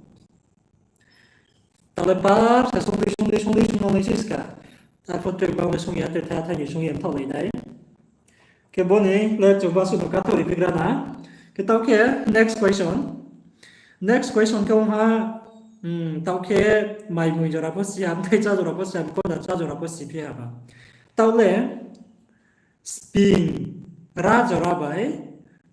Tale par se sung dei, sung dei, sung dei, sung nai si ska. Arphuh tre bang le sung ya, tre tha thai ni sung ya mthaoh lai nai. Khe bo ni le chung ba suh no kathaoh ri phigra na. Khe taoh khe next question. Next question khe ong ha, taoh khe mai mui jora pho si ha, mthai chá jora pho si ha, mkoda chá jora pho si phi ha ba. Taoh le sping, ra jora bai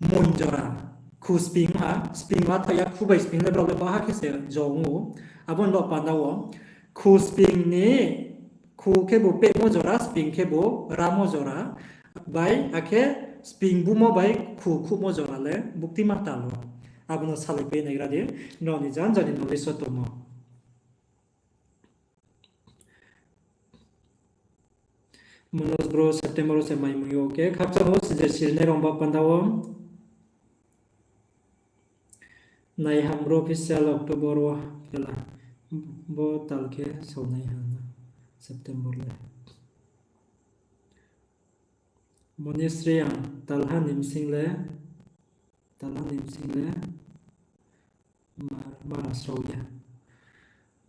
mui jora. Khu sping ha, sping ma thaoh ya, khu bai sping le brao le baha khe se jong ou. Abo ni baoh panda wo, khu sping ni, khu khebu pehmo jora, sping khebu ramo jora, bai akhe sping bumo bai khu khuhmo jora le buktui ma tal wo. Abo no salai pai naigra di, nrao ni janja ni knowledge wo tongmo. Manoj bro, September wo se mai mui ou khe khakchang ou, sije sirinai rao ba panda wo. Naiham bro official October wo khe la. Bo tal khe saonai ha na September le. Monisri ang talha ni bsing le, talha ni bsing le, ma-, mara srao ya.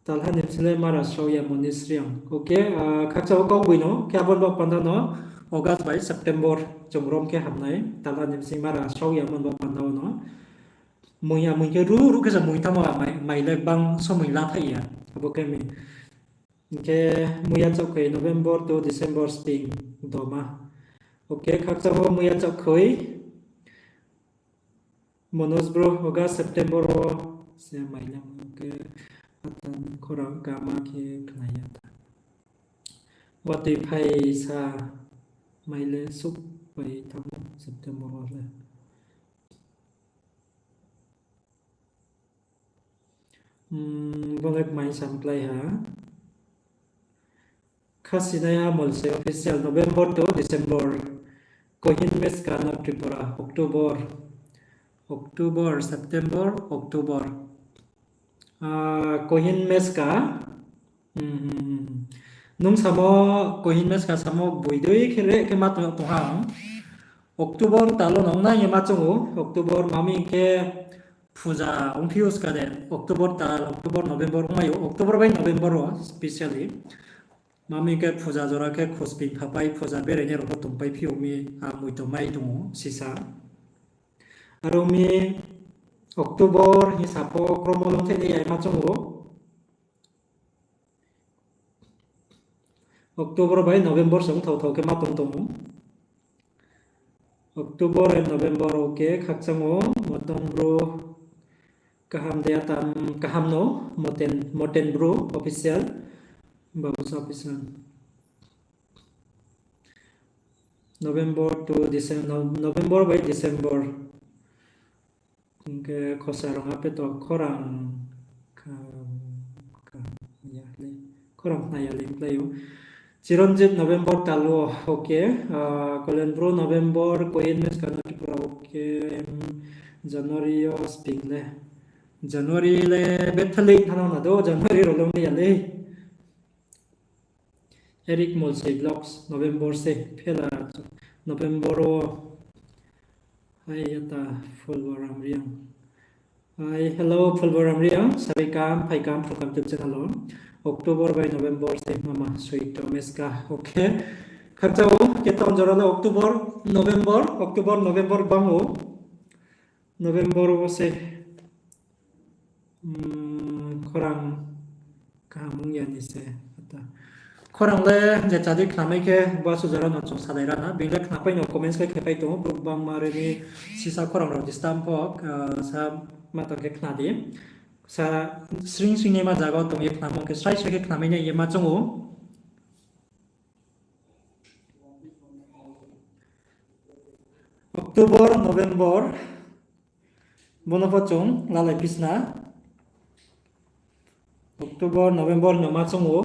Talha ni bsing le mara srao ya Monisri ang. Okay, khakchang ou kau boi no, khe abo ni baoh panda no, August bai September chung rom khe hamnai, talha ni bsing mara srao ya abo ni baoh panda wo no. Mui ya mui khe ru ru khe se mui tamo mai, mai le bang somoi la thai ya. Abo khe mi. Hing khe mui ya chaohkhoi November to December sping doma. Okay, khakchang ou mui ya chaohkhoi. Manoj bro, August, September wo se mai le mui khe atan khorang kama khe khnai ya ta. Watoi phai sa mai le souhpai thanng ou September wo le. Bo le kmai sam klái ha. Khasinaiha Molse official November to December. Kohin Meska no Tripura, October, October, September, October. Kohin Meska. Nung samo Kohin Meska samo boi dei khe re khe ma tong tong ha. October tal wo nung nai ye ma choung ou, October ma mi khe phuja ongphi ou ska de, October tal, October, November ongmai ou, October bai November wo specially. Ma mi khe phuja jora khe khusping phapai, phuja berainai rao pho tongpai phi ou mi, a mui tongmai tong ou sisa. Aro mi October hing sa pho kromo longthai nai ya ma choung ou. October bai November se ongthao thao khe ma tong tong ou. October and November wo khe khakchang ou, Moton bro. Kaham de atam, kaham no, Moten, Moten Bru official, Babusa official. November to December, November bai December. Hing khe khosa rong ape to khorang, khorang nai ya le klái ou. Chiranjit November tal wo, okay. Kolen Bru November, Koin Mes Kana Tripura, okay. January yo sping le. January le betha le thanng na do, January rao le ong ya le. Eric Molsei Vlogs, November se phela, November wo. Hai, ata Phulboram Reang. Hai, hello, Phulboram Reang. Sabai kam, phai kam, Phulkam YouTube channel wo. October bai November se mama, soito meska, okay. Khakchang ou, khe taoh jora le October, November, October, November bang ou. November wo se khorang kaham ong ya ni se. Khorang le je chadi khnamai khe bo asuh jora no chung salai ra na. Being le khnapai no comments khe khepai tong ou, brouh bangma re ni sisa khorang rao disturb pho, sa ma tong khe khna di. Sa sring sring ni ma zaga wo tong ye khnamo khe srai srai khe khnamai nai ye ma choung ou. October, November, bono pho chung lalai pisna. October, November no ma choung ou.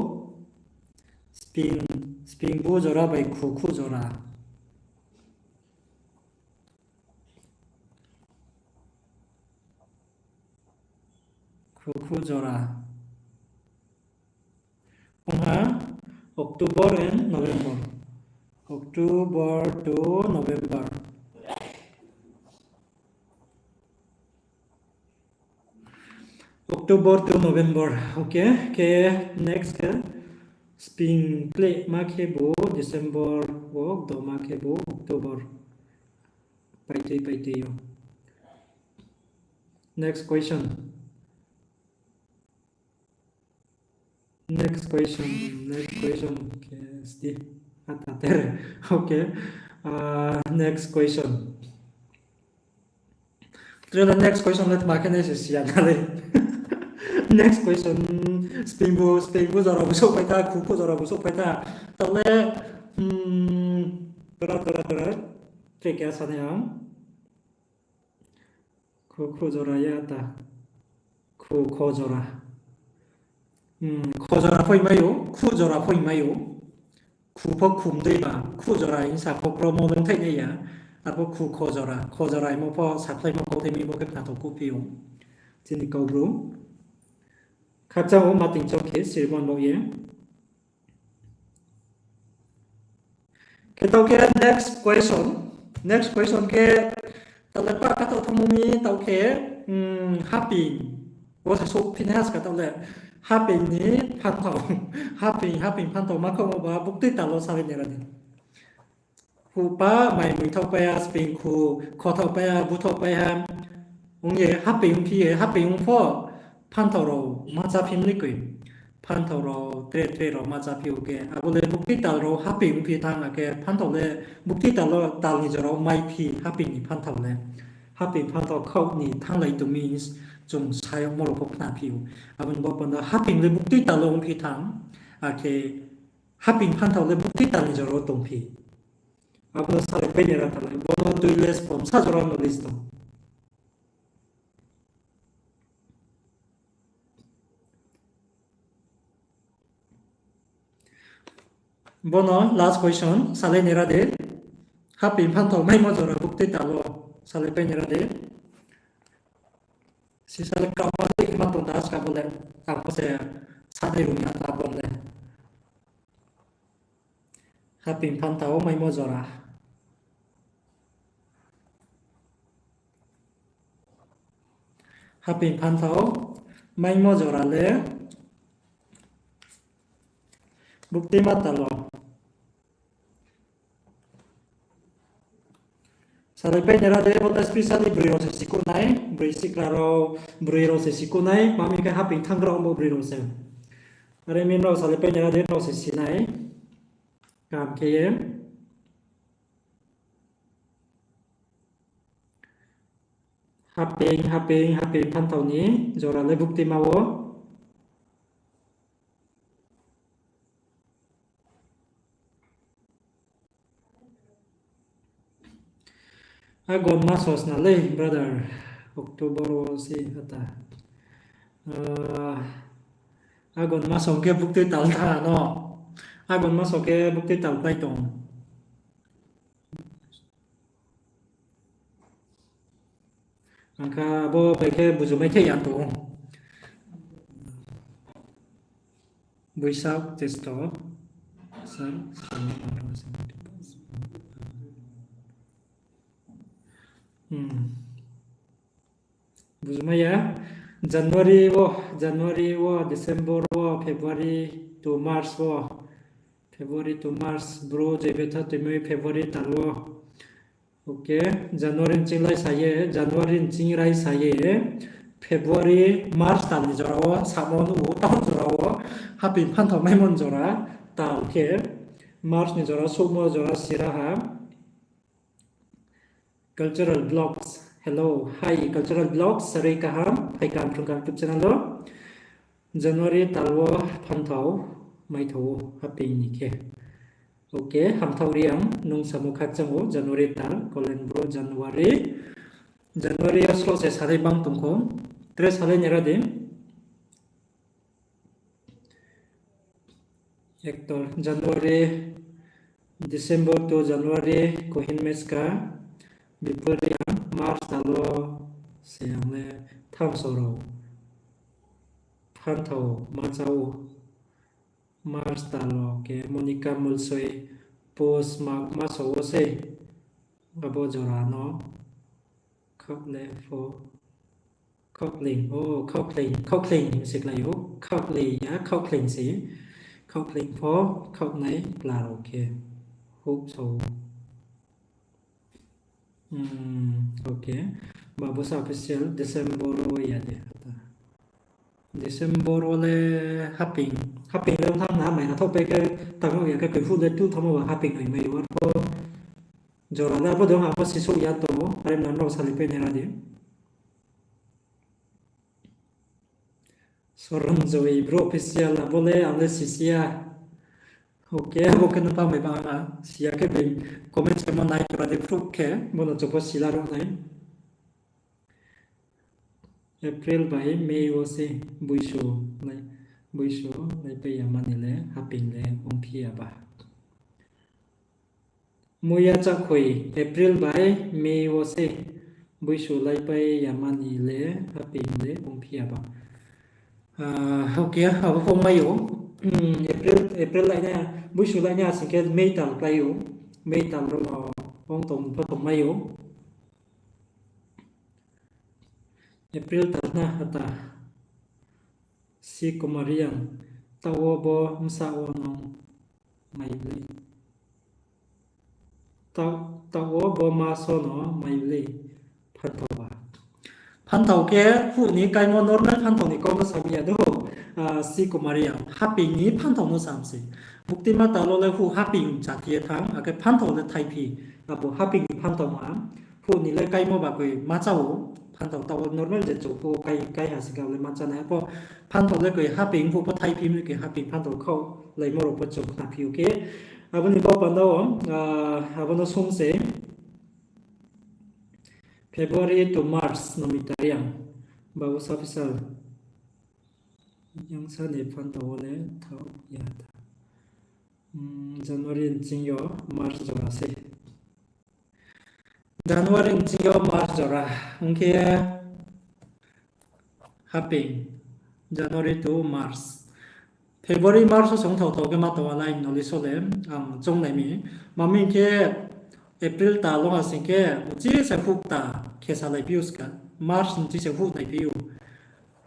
Sping, sping bu jora bai khukhu jora. Khukhu jora. Ong ha October and November. October to November. October to November. Okay, khe next khe sping kleh ma khe bo December wo, do ma khe bo October. Paitui, paitui yo. Next question. Next question, next question. Okay, sti. Ata ter. Okay. Next question. Tre le next question le tma khe nai se siya na le. Next question, sping bu, sping bu jora bu souhphai tha, khukhu jora bu souhphai tha. Taoh le, tora, tora, tora. Tre khe sa nai ang. Khukhu jora ya ta. Khu kho jora. Kho jora pho mai ou, khu jora pho mai ou. Khu pho khum dei ba, khu jora hing sa pho kromo longthai nai ya. Arpho khu kho jora, kho jora hingmo pho saphlaimo kauthai mi bo khe khnathouh kuhphi ou. Chini Kaubru. Khakchang ou mating chouh khe sirmon baoh ye. Khe taoh khe next question, next question khe, taoh le pa katoh thanngmo mi taoh khe, haping, wo se souhphinai ha ska taoh le, haping ni phanthao, haping, haping phanthao ma khaohmo ba buktui tal wo salai ni ra di. Huhpa mai mui thaohpai ha, sping khu, kho thaohpai ha, bu thaohpai ha, ong ye haping ongphi ye, haping ong pho, phanthao rao ma cháphi mlei koi. Phanthao rao, tre tre rao ma cháphi ou khe, abo le buktui tal rao haping ongphi thanng, akhe phanthao le buktui tal wo tal ni jora wo maiphi, haping ni phanthao le. Haping phanthao khaoh ni thannglai tong mi, chung sa yagmo rao pho khnaphi ou. Abo ni bo panda haping le buktui tal wo ongphi thanng, akhe haping phanthao le buktui tal ni jora wo tongphi. Abo no salaipai ni ra tha le, bo no tui le spom sa jora no list tong. Bo no last question, salai ni ra di. Haping phanthao maimo jora buktui tal wo, salaipai ni ra di. Sisa le kama dei khe ma tong da ska bo le, ang pho se sanai rung ya ta bo le. Haping phanthao maimo jora. Haping phanthao maimo jora le buktui ma tal wo. Salaipai ni ra di, bo le specially broi rao se sikuh nai, broi sikla rao, broi rao se sikuh nai, ma mi khe haping thannggra ongmo broi rao se. Are mi nrao salaipai ni ra di, nrao se si nai. Kaham khe ye. Haping, haping, haping phanthao ni jora le buktima wo. Agon maso sna le, brother. October wo se ata. Ah, Agon maso khe buktui tal tha no. Agon maso khe buktui tal pai tong. Ang kha abo bai khe bujumai khe ya tong. Boisak, Jesto, Asar, Sraban, Bhadra, Aswin. Hmm. Bujumai ya. January wo, January wo, December wo, February to March wo. February to March, bro, je betha tuimoi February tal wo. Okay, January ni ching lai sa ye, January ni ching rai sa ye, February, March tal ni jora wo, samo nuh ou, tang jora wo, haping phanthao maimo ni jora, tal khe, March ni jora, souhmo jora, sira ha. Cultural Vlogs, hello, hi, Cultural Vlogs, sarui kaham, phai kaham phrung kaham YouTube channel wo. January tal wo phanthao maithao ou, haping ni khe. Okay, hamthaoh ri ang, nung samo khakchang ou, January tal, Kolen bro, January. January yo sroh se salai bang tong kho, tre salai nera di. Hector, January, December to January, Kohin Meska, Bipul Reang, March tal wo se ang le thamso rao phanthao ma chá ou. March tal wo khe Monica Mulsoi, Pus Mag maso wo sei, abo jora no khaoh le pho, khaohkleing, o, khaohkleing, khaohkleing se klái ou, khaohkleing ya, khaohkleing se, khaohkleing pho, khaohnai kla rao khe, houh so. Hmm, okay. Babusa Official, December wo ya de. December wo le haping, haping le ong thanng na, mai na thaoh pai khe, tang ya khe, koi phuh le tuh thanngmo ba haping noi mai ou, arpho jora le arpho de ong, arpho sisouh ya tong ou, are nang rao salai pai nai ra di. Soron Joy bro official, abo le ang le sisi ya. Okay, abo khe nung tang bai ba ang ha, si ya khe bai comment se mo nai tora de proof khe, bo no chopo sila ruh nai. April bai May wo se boisu, boisu laipai ya mani le haping le ongphi ya ba. Muya chakhoi April bai May wo se boisu laipai ya mani le haping le ongphi ya ba. Ah, okay, abo pho ongmai ou. Hmm, April, April lainai, boisu lainai asing khe May tal klái ou. May tal rao no ong tong pho tongmai ou. April tal na ata. Si Komariang, taoh wo bo bsa wo no mai le. Taoh, taoh wo bo ma so no mai le. Phanthao ba. Phanthao khe huh ni kaimo normal phanthao ni kau no sa mi ya do. Ah, si Komariang, haping ni phanthao no sam se. Buktima tal wo le huh haping chati ye thanng, akhe phanthao le thaiphi. Abo haping ni phanthao ma. Huh ni le kaimo ba koi ma chá ou, phanthao taoh wo normal je chung phuh wo kai, kai ha sing khe le ma chá nai. Arpho phanthao le koi haping phuh pho thaiphi mi khe haping phanthao khaoh laimo rao pho chung khnaphi ou khe. Abo ni kau panda wo, ah, abo no sung se February to March no mi tari ang. Babu Saphisal. Yangsa ni phanthao wo le thaoh ya ta. Hmm, January ni ching yo March jora se. January ni ching yo March jora. Ong khe haping, January to March. February, March wo song thao thao khe ma tong alai no le so le, ang choung nai mi. Ma mi khe April tal wo ha sing khe, uchih se hukta khe salai phi ou ska. March ni uchih se huh nai phi ou.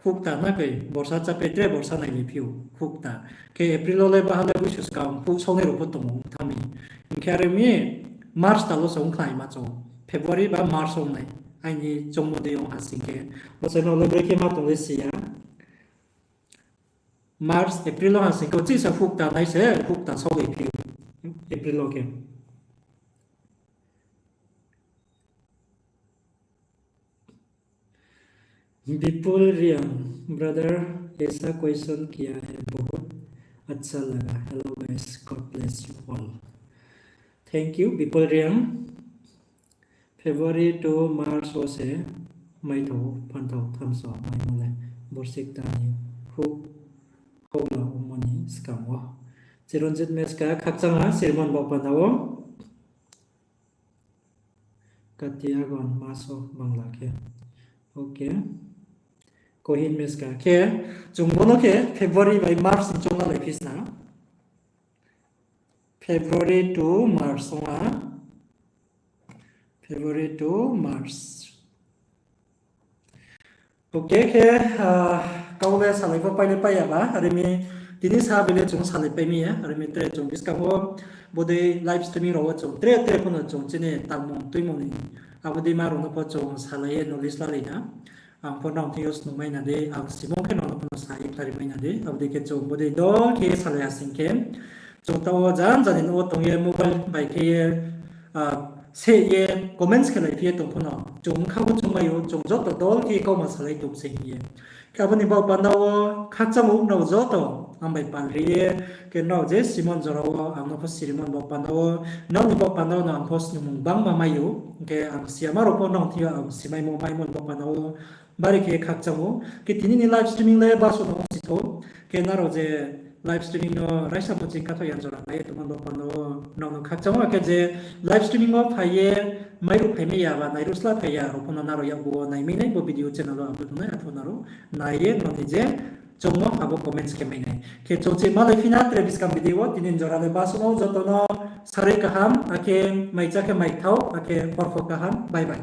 Hukta na koi, borsa chápai tre borsa nai ni phi ou, hukta. Khe April wo le baha le boisu skang huh saonai rao pho tong ou, thanng mi. Hing khe are mi, March tal wo se ong khlai ma chung. February ba March ong nai. Aini choungmo dei ong ha sing khe. Bo se no le brekhe ma tong le si ya. March, April wo ha sing khe uchih se hukta nai se, hukta saolai phi ou. April wo khe. विपुल रियांग, brother, ऐसा question किया है, बहुत अच्छा लगा। Hello guys, God bless you all. Thank you, Vipul Reang. February to March wo se maithao phanthao thamso maimo le borsik ta ni houh houhla ongmo ni skang wo. Chiranjit Meska, khakchang ha, Sirmon bo panda wo. Kati agon maso Bangla khe. Okay. Kohin Meska khe, chung bo no khe February bai March ni choung na lai phi sna. February to March ong ha. February to March. Okay khe, kau le salai pho pai le pai ya ba, are mi tini sa bile chung salai pai mi ya, are mi tre chung buskang wo bodei live streaming rao wo chung tre tre pho no chung chini tangmung tuimung ni abo dei ma rao no pho chung salai ye knowledge lalai na. Ang pho nrao thing yo snungmai na dei, ang simung khe nrao no pho no sa ye khlari mai na dei, abo dei khe chung bodei dol khe salai ha sing khe, chung taoh wo jan jani nouh wo tong ye mobile bai khe ye, seh ye comments khe lai phi ye tong pho no, chung bkha pho chung mai ou, chung joto dol khe kauma salai tong se hing ye. Khe abo ni baoh panda wo khakchang ou nrao joto ang bai pal ri ye, khe nrao je simon jora wo ang no pho sirimon baoh panda wo, nrao ni baoh panda wo no ang pho snungmung bangma mai ou, khe ang siyama rao pho nrao thing yo ang simaimo maimo ni baoh panda wo, bari khe khakchang ou. Khe tini ni live streaming le baso no ong si thou. Khe nrao je live streaming no raisa pho ching katho ya jora nai ye tongmo baoh panda wo nrao no khakchang ou, akhe je live streaming wo phai ye mairuh phai mai ya ba nairuh sla phai ya rao pho no nrao yakgu wo nai mai nai bo video channel wo upload ong nai, arphuh nrao nai ye nrao ni je choungmo abo comments khe mai nai. Khe chung chi malai phi na tre buskang video wo, tini ni jora le baso no joto no sarui kaham, akhe maicha khe maithao, akhe hor pho kaham, bye bye.